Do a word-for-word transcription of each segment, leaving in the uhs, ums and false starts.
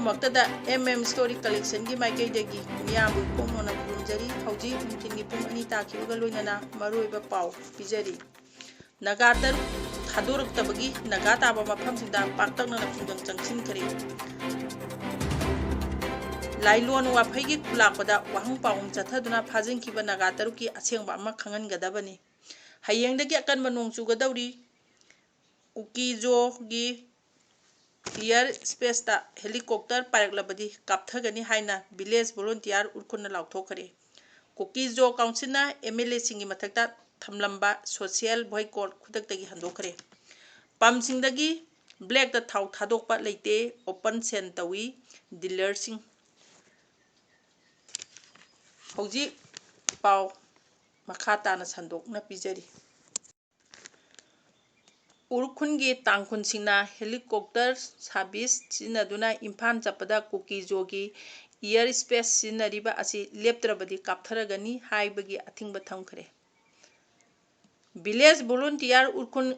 ꯃꯛꯇꯗ M M Story Collectionꯒꯤ ꯃꯥꯏꯀꯩꯗꯒꯤ ꯃꯤꯌꯥꯝꯕꯨ ꯏꯀꯣꯛ ꯅꯣꯟꯅ ꯈꯨꯔꯨꯝꯖꯔꯤ꯫ ꯍꯧꯖꯤꯛ ꯅꯨꯡꯊꯤꯜꯒꯤ ꯄꯨꯡ ꯑꯅꯤ ꯇꯥꯈꯤꯕꯒ ꯂꯣꯏꯅꯅ ꯃꯔꯨꯑꯣꯏꯕ ꯄꯥꯎ ꯄꯤꯖꯔꯤ꯫ ꯅꯥꯒꯥ ꯇꯔꯨꯛ ꯊꯥꯗꯣꯔꯛꯇꯕꯒꯤ ꯅꯥꯒꯥ ꯇꯥꯕ ꯃꯐꯝꯁꯤꯡꯗ ꯄꯥꯛꯇꯛꯅꯅ ꯈꯨꯡꯒꯪ ꯆꯪꯁꯤꯟꯈ꯭ꯔꯦ꯫ ꯂꯥꯏꯂꯣꯟ ꯋꯥꯐꯩꯒꯤ ꯈꯨꯂꯥꯛꯄꯗ ꯋꯥꯍꯪ ꯄꯥꯎꯍꯪ ꯆꯠꯊꯗꯨꯅ ꯐꯥꯖꯤꯟꯈꯤꯕ ꯅꯥꯒꯥ ꯇꯔꯨꯛꯀꯤ ꯑꯁꯦꯡꯕ ꯑꯃ ꯈꯪꯍꯟꯒꯗꯕꯅꯤ꯫ ꯍꯌꯦꯡꯗꯒꯤ ꯑꯀꯟꯕ ꯅꯣꯡ ꯆꯨꯒꯗꯧꯔꯤ꯫ ꯀꯨꯀꯤꯖꯣꯒꯤ air spaceꯇ helicopter ꯄꯥꯏꯔꯛꯂꯕꯗꯤ ꯀꯥꯞꯊꯒꯅꯤ ꯍꯥꯏꯅ village volunteer ꯎꯔꯈꯨꯜꯅ ꯂꯥꯎꯊꯣꯛꯈ꯭ꯔꯦ꯫ ꯀꯨꯀꯤꯖꯣ councilꯅ M L Aꯁꯤꯡꯒꯤ ꯃꯊꯛꯇ ꯊꯝꯂꯝꯕ social boycott ꯈꯨꯗꯛꯇꯒꯤ ꯍꯟꯗꯣꯛꯈ꯭ꯔꯦ꯫ ꯄꯝꯁꯤꯡꯗꯒꯤ blackꯇ ꯊꯥꯎ ꯊꯥꯗꯣꯛꯄ ꯂꯩꯇꯦ, open sale ꯇꯧꯏ dealerꯁꯤꯡ꯫ ꯍꯧꯖꯤꯛ ꯄꯥꯎ ꯃꯈꯥ ꯇꯥꯅ ꯁꯟꯗꯣꯛꯅ ꯄꯤꯖꯔꯤ꯫ ꯎꯔꯈꯨꯜꯒꯤ ꯇꯥꯡꯈꯨꯜꯁꯤꯡꯅ helicopter service ꯁꯤꯖꯤꯟꯅꯗꯨꯅ ꯏꯝꯐꯥꯜ ꯆꯠꯄꯗ ꯀꯨꯀꯤꯖꯣꯒꯤ air space ꯁꯤꯖꯤꯟꯅꯔꯤꯕ ꯑꯁꯤ ꯂꯦꯞꯇ꯭ꯔꯕꯗꯤ ꯀꯥꯞꯊꯔꯒꯅꯤ ꯍꯥꯏꯕꯒꯤ ꯑꯊꯤꯡꯕ ꯊꯝꯈ꯭ꯔꯦ꯫ Village volunteer ꯎꯔꯈꯨꯜ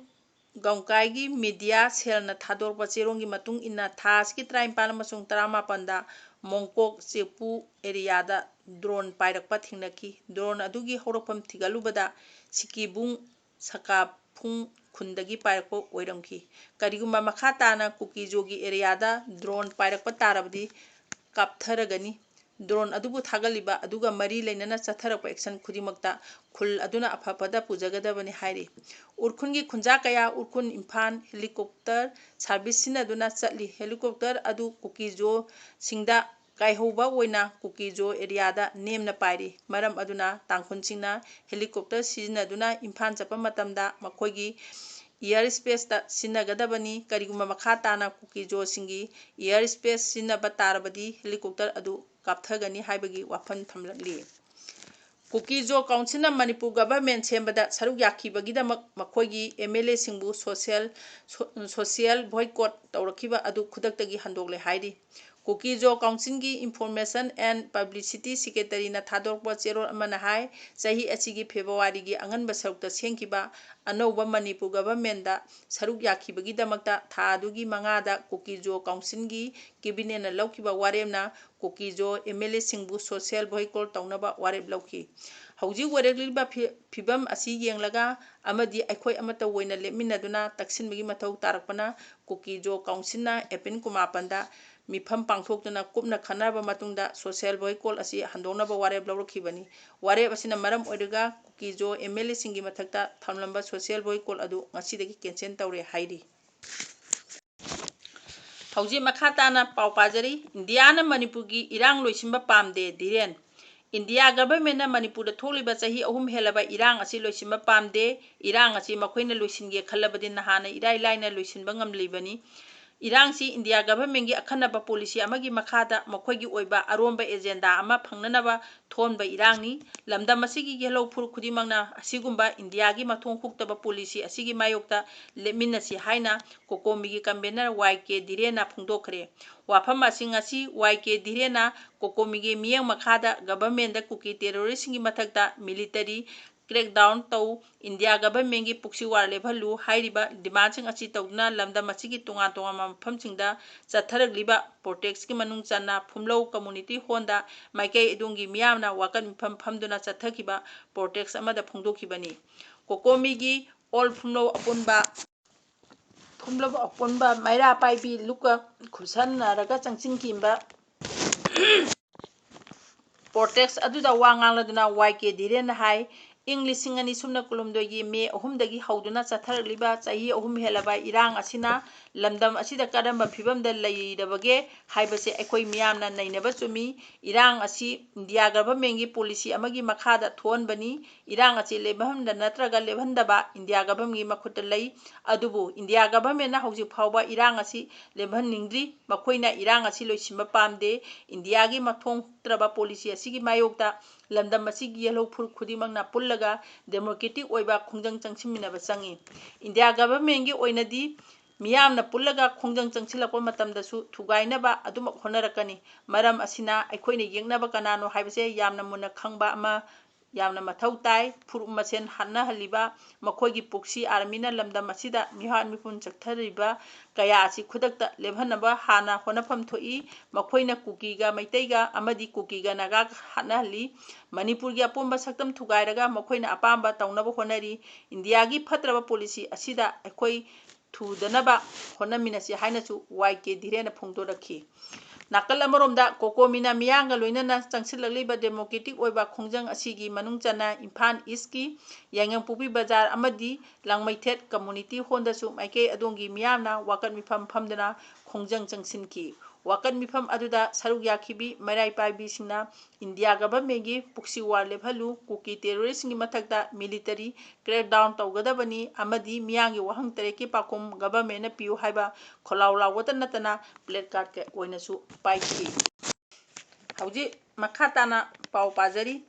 ꯒꯥꯎꯀꯥꯏꯒꯤ media cellꯅ ꯊꯥꯗꯣꯔꯛꯄ ꯆꯦꯔꯣꯜꯒꯤ ꯃꯇꯨꯡ ꯏꯟꯅ, ꯊꯥ ꯑꯁꯤꯒꯤ ꯇꯔꯥꯅꯤꯄꯥꯜ ꯑꯃꯁꯨꯡ ꯇꯔꯥꯃꯥꯄꯜꯗ ꯃꯣꯡꯀꯣꯛ ꯆꯦꯄꯨ areaꯗ drone ꯄꯥꯏꯔꯛꯄ ꯊꯦꯡꯅꯈꯤ꯫ Drone ꯑꯗꯨꯒꯤ ꯍꯧꯔꯛꯐꯝ ꯊꯤꯒꯠꯂꯨꯕꯗ ꯁꯤꯀꯤꯕꯨꯡ ꯁꯀꯥꯐꯨꯡ ꯈꯨꯟꯗꯒꯤ ꯄꯥꯏꯔꯛꯄ ꯑꯣꯏꯔꯝꯈꯤ꯫ ꯀꯔꯤꯒꯨꯝꯕ ꯃꯈꯥ ꯇꯥꯅ ꯀꯨꯀꯤꯖꯣꯒꯤ areaꯗ drone ꯄꯥꯏꯔꯛꯄ ꯇꯥꯔꯕꯗꯤ ꯀꯥꯞꯊꯔꯒꯅꯤ꯫ Drone ꯑꯗꯨꯕꯨ ꯊꯥꯒꯠꯂꯤꯕ ꯑꯗꯨꯒ ꯃꯔꯤ ꯂꯩꯅꯅ ꯆꯠꯊꯔꯛꯄ action ꯈꯨꯗꯤꯡꯃꯛꯇ ꯈꯨꯜ ꯑꯗꯨꯅ ꯑꯐ ꯐꯗ ꯄꯨꯖꯒꯗꯕꯅꯤ ꯍꯥꯏꯔꯤ꯫ ꯎꯔꯈꯨꯜꯒꯤ ꯈꯨꯟꯖꯥ ꯀꯌꯥ ꯎꯔꯈꯨꯜ ꯏꯝꯐꯥꯜ helicopter service ꯁꯤꯖꯤꯟꯅꯗꯨꯅ ꯆꯠꯂꯤ꯫ Helicopter ꯑꯗꯨ ꯀꯨꯀꯤꯖꯣꯁꯤꯡꯗ ꯀꯥꯏꯍꯧꯕ ꯑꯣꯏꯅ ꯀꯨꯀꯤꯖꯣ areaꯗ ꯅꯦꯝꯅ ꯄꯥꯏꯔꯤ꯫ ꯃꯔꯝ ꯑꯗꯨꯅ ꯇꯥꯡꯈꯨꯜꯁꯤꯡꯅ helicopter ꯁꯤꯖꯤꯟꯅꯗꯨꯅ ꯏꯝꯐꯥꯜ ꯆꯠꯄ ꯃꯇꯝꯗ ꯃꯈꯣꯏꯒꯤ air spaceꯇ ꯁꯤꯖꯤꯟꯅꯒꯗꯕꯅꯤ꯫ ꯀꯔꯤꯒꯨꯝꯕ ꯃꯈꯥ ꯇꯥꯅ ꯀꯨꯀꯤꯖꯣꯁꯤꯡꯒꯤ air space ꯁꯤꯖꯤꯟꯅꯕ ꯇꯥꯔꯕꯗꯤ helicopter ꯑꯗꯨ ꯀꯥꯞꯊꯒꯅꯤ ꯍꯥꯏꯕꯒꯤ ꯋꯥꯐꯝ ꯊꯝꯂꯛꯂꯤ꯫ ꯀꯨꯀꯤꯖꯣ councilꯅ ꯃꯅꯤꯄꯨꯔ government ꯁꯦꯝꯕꯗ ꯁꯔꯨꯛ ꯌꯥꯈꯤꯕꯒꯤꯗꯃꯛ ꯃꯈꯣꯏꯒꯤ M L Aꯁꯤꯡꯕꯨ social, so-, social boycott ꯇꯧꯔꯛꯈꯤꯕ ꯑꯗꯨ ꯈꯨꯗꯛꯇꯒꯤ ꯍꯟꯗꯣꯛꯂꯦ ꯍꯥꯏꯔꯤ꯫ ꯀꯨꯀꯤꯖꯣ ꯀꯥꯎꯟꯁꯤꯜꯒꯤ Information and Publicity Secretaryꯅ ꯊꯥꯗꯣꯔꯛꯄ ꯆꯦꯔꯣꯜ ꯑꯃꯅ ꯍꯥꯏ, ꯆꯍꯤ ꯑꯁꯤꯒꯤ ꯐꯦꯕ꯭ꯔꯨꯋꯥꯔꯤꯒꯤ ꯑꯉꯟꯕ ꯁꯔꯨꯛꯇ ꯁꯦꯝꯈꯤꯕ ꯑꯅꯧꯕ ꯃꯅꯤꯄꯨꯔ ꯒꯚꯔꯟꯃꯦꯟꯗ ꯁꯔꯨꯛ ꯌꯥꯈꯤꯕꯒꯤꯗꯃꯛꯇ ꯊꯥ ꯑꯗꯨꯒꯤ ꯃꯉꯥꯗ ꯀꯨꯀꯤꯖꯣ ꯀꯥꯎꯟꯁꯤꯜꯒꯤ ꯀꯦꯕꯤꯅꯦꯠꯅ ꯂꯧꯈꯤꯕ ꯋꯥꯔꯦꯞꯅ ꯀꯨꯀꯤꯖꯣ MLAꯁꯤꯡꯕꯨ social boycott ꯇꯧꯅꯕ ꯋꯥꯔꯦꯞ ꯂꯧꯈꯤ꯫ ꯍꯧꯖꯤꯛ ꯑꯣꯏꯔꯛꯂꯤꯕ ꯐꯤ-, ꯐꯤꯕꯝ ꯑꯁꯤ ꯌꯦꯡꯂꯒ ꯑꯃꯗꯤ ꯑꯩꯈꯣꯏ ꯑꯃꯠꯇ ꯑꯣꯏꯅ ꯂꯦꯞꯃꯤꯟꯅꯗꯨꯅ ꯇꯛꯁꯤꯟꯕꯒꯤ ꯃꯊꯧ ꯇꯥꯔꯛꯄꯅ ꯀꯨꯀꯤꯖꯣ ꯀꯥꯎꯟꯁꯤꯜꯅ ꯑꯦꯄ꯭ꯔꯤꯜ ꯀꯨꯟꯃꯥꯄꯟꯗ ꯃꯤꯐꯝ ꯄꯥꯡꯊꯣꯛꯇꯨꯅ ꯀꯨꯞꯅ ꯈꯟꯅꯔꯕ ꯃꯇꯨꯡꯗ social boycott ꯑꯁꯤ ꯍꯟꯗꯣꯛꯅꯕ ꯋꯥꯔꯦꯞ ꯂꯧꯔꯛꯈꯤꯕꯅꯤ꯫ ꯋꯥꯔꯦꯞ ꯑꯁꯤꯅ ꯃꯔꯝ ꯑꯣꯏꯔꯒ ꯀꯨꯀꯤꯖꯣ MLAꯁꯤꯡꯒꯤ ꯃꯊꯛꯇ ꯊꯝꯂꯝꯕ social boycott ꯑꯗꯨ ꯉꯁꯤꯗꯒꯤ cancel ꯇꯧꯔꯦ ꯍꯥꯏꯔꯤ꯫ ꯍꯧꯖꯤꯛ ꯃꯈꯥ ꯇꯥꯅ ꯄꯥꯎ ꯄꯥꯖꯔꯤ꯫ ꯏꯟꯗꯤꯌꯥꯅ ꯃꯅꯤꯄꯨꯔꯒꯤ ꯏꯔꯥꯡ ꯂꯣꯏꯁꯤꯟꯕ ꯄꯥꯝꯗꯦ, ꯙꯤꯔꯦꯟ꯫ ꯏꯟꯗꯤꯌꯥ ꯒꯚꯔꯟꯃꯦꯟꯠꯅ ꯃꯅꯤꯄꯨꯔꯗ ꯊꯣꯛꯂꯤꯕ ꯆꯍꯤ ꯑꯍꯨꯝ ꯍꯦꯜꯂꯕ ꯏꯔꯥꯡ ꯑꯁꯤ ꯂꯣꯏꯁꯤꯟꯕ ꯄꯥꯝꯗꯦ꯫ ꯏꯔꯥꯡ ꯑꯁꯤ ꯃꯈꯣꯏꯅ ꯂꯣꯏꯁꯤꯟꯒꯦ ꯈꯜꯂꯕꯗꯤ ꯅꯍꯥꯟꯅ ꯏꯔꯥꯏ ꯂꯥꯏꯅ ꯂꯣꯏꯁꯤꯟꯕ ꯉꯝꯂꯤꯕꯅꯤ꯫ ꯏꯔꯥꯡꯁꯤ ꯏꯟꯗꯤꯌꯥ ꯒꯚꯔꯟꯃꯦꯟꯠꯀꯤ ꯑꯈꯟꯅꯕ ꯄꯣꯂꯤꯁꯤ ꯑꯃꯒꯤ ꯃꯈꯥꯗ ꯃꯈꯣꯏꯒꯤ ꯑꯣꯏꯕ ꯑꯔꯣꯟꯕ ꯑꯦꯖꯦꯟꯗꯥ ꯑꯃ ꯐꯪꯅꯅꯕ ꯊꯣꯛꯍꯟꯕ ꯏꯔꯥꯡꯅꯤ꯫ ꯂꯝꯗꯝ ꯑꯁꯤꯒꯤ ꯌꯦꯜꯍꯧ ꯐꯨꯔꯨꯞ ꯈꯨꯗꯤꯡꯃꯛꯅ ꯑꯁꯤꯒꯨꯝꯕ ꯏꯟꯗꯤꯌꯥꯒꯤ ꯃꯊꯣꯡ ꯍꯨꯛꯇꯕ ꯄꯣꯂꯤꯁꯤ ꯑꯁꯤꯒꯤ ꯃꯥꯌꯣꯛꯇ ꯂꯦꯞꯃꯤꯟꯅꯁꯤ ꯍꯥꯏꯅ ꯀꯣꯀꯣꯃꯤꯒꯤ convener ꯋꯥꯏ ꯀꯦ ꯙꯤꯔꯦꯟꯅ ꯐꯣꯡꯗꯣꯛꯈ꯭ꯔꯦ꯫ ꯋꯥꯐꯝ ꯑꯁꯤꯡ ꯑꯁꯤ ꯋꯥꯏ ꯀꯦ ꯙꯤꯔꯦꯟꯅ ꯀꯣꯀꯣꯃꯤꯒꯤ ꯃꯤꯠꯌꯦꯡ ꯃꯈꯥꯗ ꯒꯚꯔꯟꯃꯦꯟꯠꯇ ꯀꯨꯀꯤ ꯇꯦꯔꯣꯔꯤꯁꯁꯤꯡꯒꯤ ꯃꯊꯛꯇ military crackdown ꯇꯧ, ꯏꯟꯗꯤꯌꯥ ꯒꯚꯔꯟꯃꯦꯟꯠꯀꯤ proxy war ꯂꯦꯞꯍꯜꯂꯨ ꯍꯥꯏꯔꯤꯕ demandꯁꯤꯡ ꯑꯁꯤ ꯇꯧꯗꯨꯅ ꯂꯝꯗꯝ ꯑꯁꯤꯒꯤ ꯇꯣꯉꯥꯟ ꯇꯣꯉꯥꯟꯕ ꯃꯐꯝꯁꯤꯡꯗ ꯆꯠꯊꯔꯛꯂꯤꯕ protests ꯀꯤ ꯃꯅꯨꯡ ꯆꯟꯅ ꯐꯨꯝꯂꯧ community hall ꯗ ꯃꯥꯏꯀꯩ ꯑꯗꯣꯝꯒꯤ ꯃꯤꯌꯥꯝꯅ ꯋꯥꯀꯠ ꯃꯤꯐꯝ ꯐꯝꯗꯨꯅ ꯆꯠꯊꯈꯤꯕ protest ꯑꯃꯗ ꯐꯣꯡꯗꯣꯛꯈꯤꯕꯅꯤ꯫ ꯀꯣꯀꯣꯃꯤꯒꯤ all ꯐꯨꯝꯂꯧ ꯑꯄꯨꯟꯕ, ꯐꯨꯝꯂꯧ ꯑꯄꯨꯟꯕ ꯃꯩꯔꯥ ꯄꯥꯏꯕꯤ ꯂꯨꯞꯀ ꯈꯨꯠꯁꯝꯅꯔꯒ ꯆꯪꯁꯤꯟꯈꯤꯕ protest ꯑꯗꯨꯗ ꯋꯥ ꯉꯥꯡꯂꯗꯨꯅ ꯋꯥꯏ ꯀꯦ ꯙꯤꯔꯦꯟꯅ ꯍꯥꯏ, ꯏꯪ ꯂꯤꯁꯤꯡ ꯑꯅꯤ ꯁꯨꯞꯅ ꯀꯨꯟꯍꯨꯝꯗꯣꯏꯒꯤ ꯃꯦ ꯑꯍꯨꯝꯗꯒꯤ ꯍꯧꯗꯨꯅ ꯆꯠꯊꯔꯛꯂꯤꯕ ꯆꯍꯤ ꯑꯍꯨꯝ ꯍꯦꯜꯂꯕ ꯏꯔꯥꯡ ꯑꯁꯤꯅ ꯂꯝꯗꯝ ꯑꯁꯤꯗ ꯀꯔꯝꯕ ꯐꯤꯕꯝꯗ ꯂꯩꯔꯕꯒꯦ ꯍꯥꯏꯕꯁꯤ ꯑꯩꯈꯣꯏ ꯃꯤꯌꯥꯝꯅ ꯅꯩꯅꯕ ꯆꯨꯝꯃꯤ꯫ ꯏꯔꯥꯡ ꯑꯁꯤ ꯏꯟꯗꯤꯌꯥ ꯒꯚꯔꯟꯃꯦꯟꯠꯀꯤ ꯄꯣꯂꯤꯁꯤ ꯑꯃꯒꯤ ꯃꯈꯥꯗ ꯊꯣꯛꯍꯟꯕꯅꯤ꯫ ꯏꯔꯥꯡ ꯑꯁꯤ ꯂꯦꯞꯍꯟꯕ ꯅꯠꯇ꯭ꯔꯒ ꯂꯦꯞꯍꯟꯗꯕ ꯏꯟꯗꯤꯌꯥ ꯒꯚꯔꯟꯃꯦꯟꯠꯀꯤ ꯃꯈꯨꯠꯇ ꯂꯩ꯫ ꯑꯗꯨꯕꯨ ꯏꯟꯗꯤꯌꯥ ꯒꯚꯔꯟꯃꯦꯟꯠꯅ ꯍꯧꯖꯤꯛ ꯐꯥꯎꯕ ꯏꯔꯥꯡ ꯑꯁꯤ ꯂꯦꯞꯍꯟꯅꯤꯡꯗ꯭ꯔꯤ꯫ ꯃꯈꯣꯏꯅ ꯏꯔꯥꯡ ꯑꯁꯤ ꯂꯣꯏꯁꯤꯟꯕ ꯄꯥꯝꯗꯦ꯫ ꯏꯟꯗꯤꯌꯥꯒꯤ ꯃꯊꯣꯡ ꯍꯨꯛꯇ꯭ꯔꯕ ꯄꯣꯂꯤꯁꯤ ꯑꯁꯤꯒꯤ ꯃꯥꯌꯣꯛꯇ ꯂꯝꯗꯝ ꯑꯁꯤꯒꯤ ꯌꯦꯜꯍꯧ ꯐꯨꯔꯨꯞ ꯈꯨꯗꯤꯡꯃꯛꯅ ꯄꯨꯜꯂꯒ democratic ꯑꯣꯏꯕ ꯈꯣꯡꯖꯪ ꯆꯪꯁꯤꯟꯃꯤꯟꯅꯕ ꯆꯪꯏ꯫ ꯏꯟꯗꯤꯌꯥ ꯒꯚꯔꯟꯃꯦꯟꯠꯀꯤ ꯑꯣꯏꯅꯗꯤ ꯃꯤꯌꯥꯝꯅ ꯄꯨꯜꯂꯒ ꯈꯣꯡꯖꯪ ꯆꯪꯁꯤꯜꯂꯛꯄ ꯃꯇꯝꯗꯁꯨ ꯊꯨꯒꯥꯏꯅꯕ ꯑꯗꯨꯃꯛ ꯍꯣꯠꯅꯔꯛꯀꯅꯤ꯫ ꯃꯔꯝ ꯑꯁꯤꯅ ꯑꯩꯈꯣꯏꯅ ꯌꯦꯛꯅꯕ ꯀꯅꯥꯅꯣ ꯍꯥꯏꯕꯁꯦ ꯌꯥꯝꯅ ꯃꯨꯟꯅ ꯈꯪꯕ ꯑꯃ ꯌꯥꯝꯅ ꯃꯊꯧ ꯇꯥꯏ꯫ ꯐꯨꯔꯨꯞ ꯃꯁꯦꯟ ꯍꯥꯠꯅꯍꯜꯂꯤꯕ ꯃꯈꯣꯏꯒꯤ proxy armyꯅ ꯂꯝꯗꯝ ꯑꯁꯤꯗ ꯃꯤꯍꯥꯠ ꯃꯤꯄꯨꯟ ꯆꯠꯊꯔꯤꯕ ꯀꯌꯥ ꯑꯁꯤ ꯈꯨꯗꯛꯇ ꯂꯦꯞꯍꯟꯅꯕ ꯍꯥꯟꯅ ꯍꯣꯠꯅꯐꯝ ꯊꯣꯛꯏ꯫ ꯃꯈꯣꯏꯅ ꯀꯨꯀꯤꯒ ꯃꯩꯇꯩꯒ ꯑꯃꯗꯤ ꯀꯨꯀꯤꯒ ꯅꯥꯒꯥꯒ ꯍꯥꯠꯅꯍꯜꯂꯤ꯫ ꯃꯅꯤꯄꯨꯔꯒꯤ ꯑꯄꯨꯟꯕ ꯁꯛꯇꯝ ꯊꯨꯒꯥꯏꯔꯒ ꯃꯈꯣꯏꯅ ꯑꯄꯥꯝꯕ ꯇꯧꯅꯕ ꯍꯣꯠꯅꯔꯤ꯫ ꯏꯟꯗꯤꯌꯥꯒꯤ ꯐꯠꯇ꯭ꯔꯕ policy ꯑꯁꯤꯗ ꯑꯩꯈꯣꯏ ꯊꯨꯗꯅꯕ ꯍꯣꯠꯅꯃꯤꯟꯅꯁꯤ ꯍꯥꯏꯅꯁꯨ ꯋꯥꯏ ꯀꯦ ꯙꯤꯔꯦꯟꯅ ꯐꯣꯡꯗꯣꯔꯛꯈꯤ꯫ ꯅꯥꯀꯜ ꯑꯃꯔꯣꯝꯗ, ꯀꯣꯀꯣꯃꯤꯅ ꯃꯤꯌꯥꯝꯒ ꯂꯣꯏꯅꯅ ꯆꯪꯁꯤꯜꯂꯛꯂꯤꯕ democratic ꯑꯣꯏꯕ ꯈꯣꯡꯖꯪ ꯑꯁꯤꯒꯤ ꯃꯅꯨꯡ ꯆꯟꯅ ꯏꯝꯐꯥꯜ ꯏꯁꯀꯤ ꯌꯥꯏꯉꯪꯄꯣꯛꯄꯤ ꯕꯖꯥꯔ ꯑꯃꯗꯤ ꯂꯥꯡꯃꯩꯊꯦꯠ community hallꯗꯁꯨ ꯃꯥꯏꯀꯩ ꯑꯗꯣꯝꯒꯤ ꯃꯤꯌꯥꯝꯅ ꯋꯥꯀꯠ ꯃꯤꯐꯝ ꯐꯝꯗꯨꯅ ꯈꯣꯡꯖꯪ ꯆꯪꯁꯤꯟꯈꯤ꯫ ꯋꯥꯀꯠ ꯃꯤꯐꯝ ꯑꯗꯨꯗ ꯁꯔꯨꯛ ꯌꯥꯈꯤꯕꯤ ꯃꯩꯔꯥ ꯄꯥꯏꯕꯤꯁꯤꯡꯅ ꯏꯟꯗꯤꯌꯥ governmentꯀꯤ proxy war ꯂꯦꯞꯍꯜꯂꯨ, ꯀꯨꯀꯤ terroristꯁꯤꯡꯒꯤ ꯃꯊꯛꯇ military crackdown ꯇꯧꯒꯗꯕꯅꯤ ꯑꯃꯗꯤ ꯃꯤꯌꯥꯝꯒꯤ ꯋꯥꯍꯪ ꯇꯔꯦꯠꯀꯤ ꯄꯥꯎꯈꯨꯝ governmentꯅ ꯄꯤꯌꯨ ꯍꯥꯏꯕ ꯈꯣꯜꯂꯥꯎ ꯂꯥꯎꯕꯇ ꯅꯠꯇꯅ placard ꯑꯣꯏꯅꯁꯨ ꯄꯥꯏꯈꯤ꯫ ꯍꯧꯖꯤꯛ ꯃꯈꯥ ꯇꯥꯅ ꯄꯥꯎ ꯄꯥꯖꯔꯤ꯫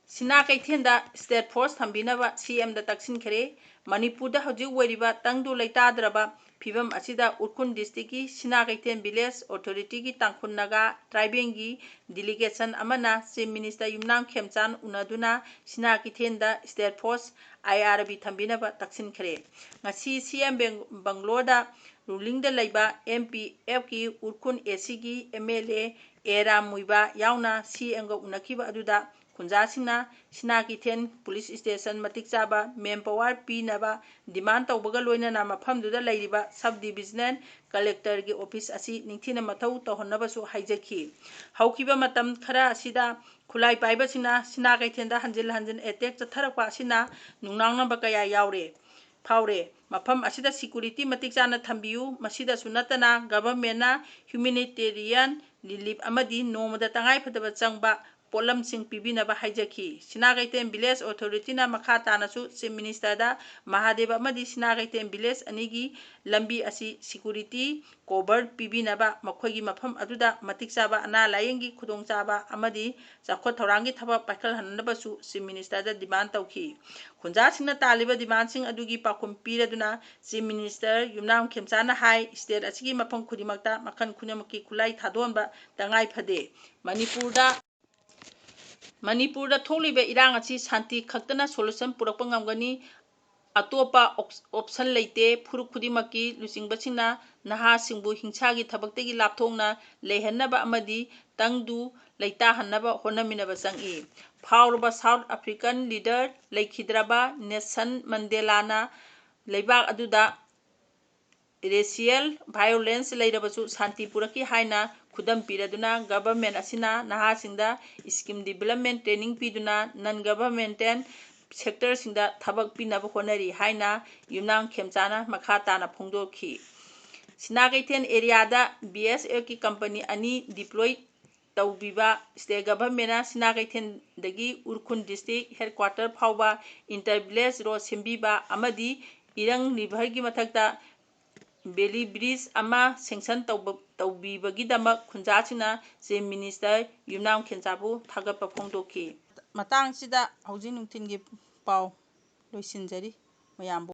ꯁꯤꯅꯥ ꯀꯩꯊꯦꯜꯗ state force ꯊꯝꯕꯤꯅꯕ ꯁꯤ ꯑꯦꯝꯗ ꯇꯛꯁꯤꯟꯈ꯭ꯔꯦ꯫ ꯃꯅꯤꯄꯨꯔꯗ ꯍꯧꯖꯤꯛ ꯑꯣꯏꯔꯤꯕ ꯇꯪꯗꯨ ꯂꯩꯇꯥꯗ꯭ꯔꯕ ꯐꯤꯕꯝ ꯑꯁꯤꯗ ꯎꯈ꯭ꯔꯨꯜ districtꯀꯤ ꯁꯤꯅꯥ ꯀꯩꯊꯦꯜ village authorityꯒꯤ ꯇꯥꯡꯈꯨꯜ ꯅꯥꯒꯥ tribalꯒꯤ delegation ꯑꯃꯅ Chief Minister ꯌꯨꯝꯅꯥꯝ ꯈꯦꯝꯆꯥꯟ ꯎꯅꯗꯨꯅ ꯁꯤꯅꯥ ꯀꯩꯊꯦꯜꯗ state force, I R B ꯊꯝꯕꯤꯅꯕ ꯇꯛꯁꯤꯟꯈ꯭ꯔꯦ꯫ ꯉꯁꯤ ꯁꯤ ꯑꯦꯝ ꯕꯦꯡ-, ꯕꯪꯒ꯭ꯂꯣꯔꯗ rulingꯗ ꯂꯩꯕ M P Fꯀꯤ Ukhrul A Cꯒꯤ M L A ꯑꯦ ꯔꯥꯝ ꯃꯨꯏꯕꯥ ꯌꯥꯎꯅ ꯁꯤ ꯑꯦꯝꯒ ꯎꯅꯈꯤꯕ ꯑꯗꯨꯗ ꯈꯨꯟꯖꯥꯁꯤꯡꯅ ꯁꯤꯅꯥ ꯀꯩꯊꯦꯜ police station ꯃꯇꯤꯛ ꯆꯥꯕ manpower ꯄꯤꯅꯕ demand ꯇꯧꯕꯒ ꯂꯣꯏꯅꯅ ꯃꯐꯝꯗꯨꯗ ꯂꯩꯔꯤꯕ sub divisional collectorꯒꯤ office ꯑꯁꯤ ꯅꯤꯡꯊꯤꯅ ꯃꯊꯧ ꯇꯧꯍꯟꯅꯕꯁꯨ ꯍꯥꯏꯖꯈꯤ꯫ ꯍꯧꯈꯤꯕ ꯃꯇꯝ ꯈꯔ ꯑꯁꯤꯗ ꯈꯨꯠꯂꯥꯏ ꯄꯥꯏꯕꯁꯤꯡꯅ ꯁꯤꯅꯥ ꯀꯩꯊꯦꯜꯗ ꯍꯟꯖꯤꯟ ꯍꯟꯖꯤꯟ attack ꯆꯠꯊꯔꯛꯄ ꯑꯁꯤꯅ ꯅꯨꯡꯅꯥꯡꯅꯕ ꯀꯌꯥ ꯌꯥꯎꯔꯦ, ꯐꯥꯎꯔꯦ꯫ ꯃꯐꯝ ꯑꯁꯤꯗ security ꯃꯇꯤꯛ ꯆꯥꯅ ꯊꯝꯕꯤꯌꯨ꯫ ꯃꯁꯤꯗꯁꯨ ꯅꯠꯇꯅ governmentꯅ humanitarian relief ꯑꯃꯗꯤ ꯅꯣꯡꯃꯗ ꯇꯉꯥꯏꯐꯗꯕ ꯆꯪꯕ ꯄꯣꯠꯂꯝꯁꯤꯡ ꯄꯤꯕꯤꯅꯕ ꯍꯥꯏꯖꯈꯤ꯫ ꯁꯤꯅꯥ ꯀꯩꯊꯦꯜ ꯚꯤꯂꯦꯖ ꯑꯣꯊꯣꯔꯤꯇꯤꯅ ꯃꯈꯥ ꯇꯥꯅꯁꯨ ꯆꯤꯐ ꯃꯤꯅꯤꯁꯇꯔꯗ ꯃꯍꯥꯗꯦꯕ ꯑꯃꯗꯤ ꯁꯤꯅꯥ ꯀꯩꯊꯦꯜ ꯚꯤꯂꯦꯖ ꯑꯅꯤꯒꯤ ꯂꯝꯕꯤ ꯑꯁꯤ ꯁꯤꯀ꯭ꯌꯨꯔꯤꯇꯤ ꯀꯣꯚꯔ ꯄꯤꯕꯤꯅꯕ, ꯃꯈꯣꯏꯒꯤ ꯃꯐꯝ ꯑꯗꯨꯗ ꯃꯇꯤꯛ ꯆꯥꯕ ꯑꯅꯥ ꯂꯥꯌꯦꯡꯒꯤ ꯈꯨꯗꯣꯡꯆꯥꯕ ꯑꯃꯗꯤ ꯆꯥꯎꯈꯠ ꯊꯧꯔꯥꯡꯒꯤ ꯊꯕꯛ ꯄꯥꯏꯈꯠꯍꯟꯅꯕꯁꯨ ꯆꯤꯐ ꯃꯤꯅꯤꯁꯇꯔꯗ ꯗꯤꯃꯥꯟ ꯇꯧꯈꯤ꯫ ꯈꯨꯟꯖꯥꯁꯤꯡꯅ ꯇꯥꯜꯂꯤꯕ ꯗꯤꯃꯥꯟꯁꯤꯡ ꯑꯗꯨꯒꯤ ꯄꯥꯎꯈꯨꯝ ꯄꯤꯔꯗꯨꯅ ꯆꯤꯐ ꯃꯤꯅꯤꯁꯇꯔ ꯌꯨꯝꯅꯥꯝ ꯈꯦꯝꯆꯥꯅ ꯍꯥꯏ, ꯁ꯭ꯇꯦꯠ ꯑꯁꯤꯒꯤ ꯃꯐꯝ ꯈꯨꯗꯤꯡꯃꯛꯇ ꯃꯈꯜ ꯈꯨꯗꯤꯡꯃꯛꯀꯤ ꯈꯨꯠꯂꯥꯏ ꯊꯥꯗꯣꯛꯍꯟꯕ ꯇꯉꯥꯏ ꯐꯗꯦ꯫ ꯃꯅꯤꯄꯨꯔꯗ, ꯃꯅꯤꯄꯨꯔꯗ ꯊꯣꯛꯂꯤꯕ ꯏꯔꯥꯡ ꯑꯁꯤ ꯁꯥꯟꯇꯤ ꯈꯛꯇꯅ ꯁꯣꯂꯨꯁꯟ ꯄꯨꯔꯛꯄ ꯉꯝꯒꯅꯤ꯫ ꯑꯇꯣꯞꯄ ꯑꯣꯞ-, ꯑꯣꯞꯁꯟ ꯂꯩꯇꯦ꯫ ꯐꯨꯔꯨꯞ ꯈꯨꯗꯤꯡꯃꯛꯀꯤ ꯂꯨꯆꯤꯡꯕꯁꯤꯡꯅ ꯅꯍꯥꯁꯤꯡꯕꯨ ꯍꯤꯡꯁꯥꯒꯤ ꯊꯕꯛꯇꯒꯤ ꯂꯥꯞꯊꯣꯛꯅ ꯂꯩꯍꯟꯅꯕ ꯑꯃꯗꯤ ꯇꯪꯗꯨ ꯂꯩꯇꯥꯍꯟꯅꯕ ꯍꯣꯠꯅꯃꯤꯟꯅꯕ ꯆꯪꯏ꯫ ꯐꯥꯎꯔꯕ ꯁꯥꯎꯠ ꯑꯐ꯭ꯔꯤꯀꯟ ꯂꯤꯗꯔ ꯂꯩꯈꯤꯗ꯭ꯔꯕ ꯅꯦꯜꯁꯟ ꯃꯟꯗꯦꯂꯥꯅ ꯂꯩꯕꯥꯛ ꯑꯗꯨꯗ ꯔꯦꯁꯤꯌꯦꯜ ꯚꯥꯏꯑꯣꯂꯦꯟꯁ ꯂꯩꯔꯕꯁꯨ ꯁꯥꯟꯇꯤ ꯄꯨꯔꯛꯈꯤ ꯍꯥꯏꯅ ꯈꯨꯗꯝ ꯄꯤꯔꯗꯨꯅ, ꯒꯚꯔꯟꯃꯦꯟꯠ ꯑꯁꯤꯅ ꯅꯍꯥꯁꯤꯡꯗ ꯁ꯭ꯀꯤꯝ ꯗꯤꯕꯦꯂꯞꯃꯦꯟꯠ ꯇ꯭ꯔꯦꯅꯤꯡ ꯄꯤꯗꯨꯅ ꯅꯟ ꯒꯚꯔꯟꯃꯦꯟꯇꯦꯜ ꯁꯦꯛꯇꯔꯁꯤꯡꯗ ꯊꯕꯛ ꯄꯤꯅꯕ ꯍꯣꯠꯅꯔꯤ ꯍꯥꯏꯅ ꯌꯨꯝꯅꯥꯝ ꯈꯦꯝꯆꯥꯅ ꯃꯈꯥ ꯇꯥꯅ ꯐꯣꯡꯗꯣꯛꯈꯤ꯫ ꯁꯤꯅꯥ ꯀꯩꯊꯦꯜ ꯑꯦꯔꯤꯌꯥꯗ ꯕꯤ ꯑꯦꯁ ꯑꯦꯐꯀꯤ ꯀꯝꯄꯅꯤ ꯑꯅꯤ ꯗꯤꯄ꯭ꯂꯣꯏ ꯇꯧꯕꯤꯕ, ꯁ꯭ꯇꯦꯠ ꯒꯚꯔꯟꯃꯦꯟꯠꯅ ꯁꯤꯅꯥ ꯀꯩꯊꯦꯜꯗꯒꯤ ꯎꯈ꯭ꯔꯨꯜ ꯗꯤꯁꯇ꯭ꯔꯤꯛ ꯍꯦꯗꯀ꯭ꯋꯥꯇꯔ ꯐꯥꯎꯕ ꯏꯟꯇꯔ ꯚꯤꯂꯦꯖ ꯔꯣꯗ ꯁꯦꯝꯕꯤꯕ ꯑꯃꯗꯤ ꯏꯔꯪ ꯔꯤꯚꯔꯒꯤ ꯃꯊꯛꯇ ꯕꯦꯂꯤ ꯕ꯭ꯔꯤꯖ ꯑꯃ ꯁꯦꯡꯁꯟ ꯇꯧꯕ-, ꯇꯧꯕꯤꯕꯒꯤꯗꯃꯛ ꯈꯨꯟꯖꯥꯁꯤꯡꯅ ꯆꯤꯐ ꯃꯤꯅꯤꯁꯇꯔ ꯌꯨꯝꯅꯥꯝ ꯈꯦꯟꯆꯥꯕꯨ ꯊꯥꯒꯠꯄ ꯐꯣꯡꯗꯣꯛꯈꯤ꯫ ꯃꯇꯥꯡꯁꯤꯗ ꯍꯧꯖꯤꯛ ꯅꯨꯡꯊꯤꯜꯒꯤ ꯄꯥꯎ ꯂꯣꯏꯁꯤꯟꯖꯔꯤ꯫ ꯃꯌꯥꯝꯕꯨ